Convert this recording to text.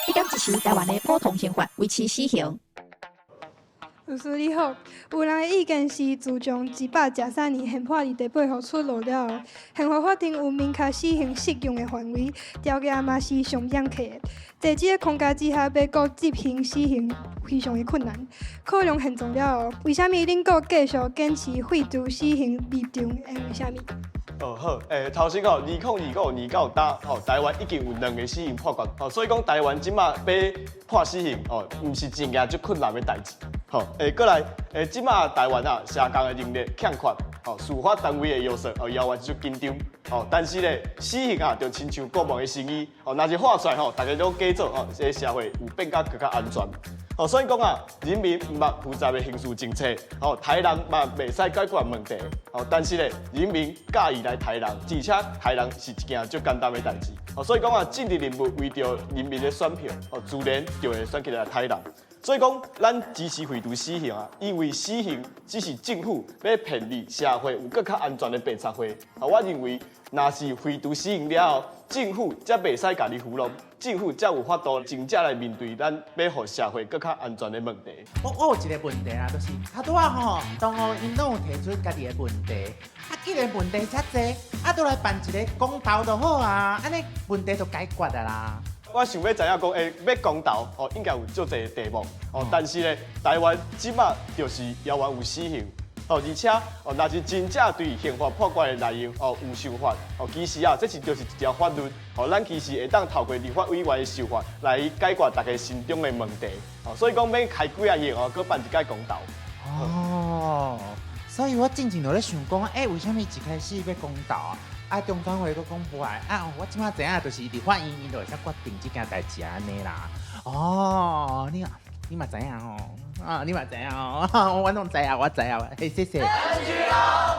你敢支持台灣的普通刑法維持死刑？律師你好，有人的意見是，自從113年憲法二第八號出爐了後，憲法法庭有明確死刑適用的範圍，條件嘛是上嚴苛的。在這個框架之下，欲閣執行死刑非常的困難。考量現狀了後，為啥物恁閣繼續堅持廢除死刑立場？因為啥物？哦好，頭先吼，2025年到今吼，台灣已經有兩个死刑判決，吼，所以講台灣這馬欲判死刑，吼，毋是一件足困難的代誌，吼，過來，這馬台灣啊，社工的能力欠缺，吼，司法單位的約束，哦，猶原足緊張，吼，但是咧，死刑啊，就親像國王的新衣，吼，若是畫出來吼，大家攏假做，吼，這个社會有變甲閣較安全。哦，所以講啊，人民毋捌負責的刑事政策，哦，刣人嘛袂使解決問題，哦，但是咧，人民佮意來刣人，而且刣人是一件足簡單的代誌，哦，所以講啊，政治人物為著人民的選票，哦，自然就會選起來刣人。所以講，咱支持廢除死刑啊，因為死刑只是政府欲騙你社會有閣較安全的白賊會。啊，我認為，若是廢除死刑了後，政府才袂使共你糊弄，政府才有法度真正來面對咱欲予社會閣較安全的問題。我有一个問題啦，就是頭拄仔吼，同學𪜶攏有提出家己的問題，啊，既然問題遮濟，啊，都來辦一个公投就好啊，按呢問題就解決啊啦。我想欲知影講，欲公投哦，應該有足濟題目哦，但是咧，台灣這馬就是猶原有死刑哦，而且哦，若是真正對刑法判決的內容哦有想法哦，其實啊，這是就是一條法律哦，咱其實會當透過立法委員的修法來解決大家心中的問題哦，所以講免開幾仔億哦，閣辦一擺公投。哦，所以我進前就咧想講，為啥物一開始欲公投啊？啊，中選會閣講無愛啊！我這馬知影，就是立法院𪜶就會使決定這件代誌按呢啦。哦，你嘛知影吼？啊，你嘛知影吼？我攏知影，我知影，嘿，謝謝。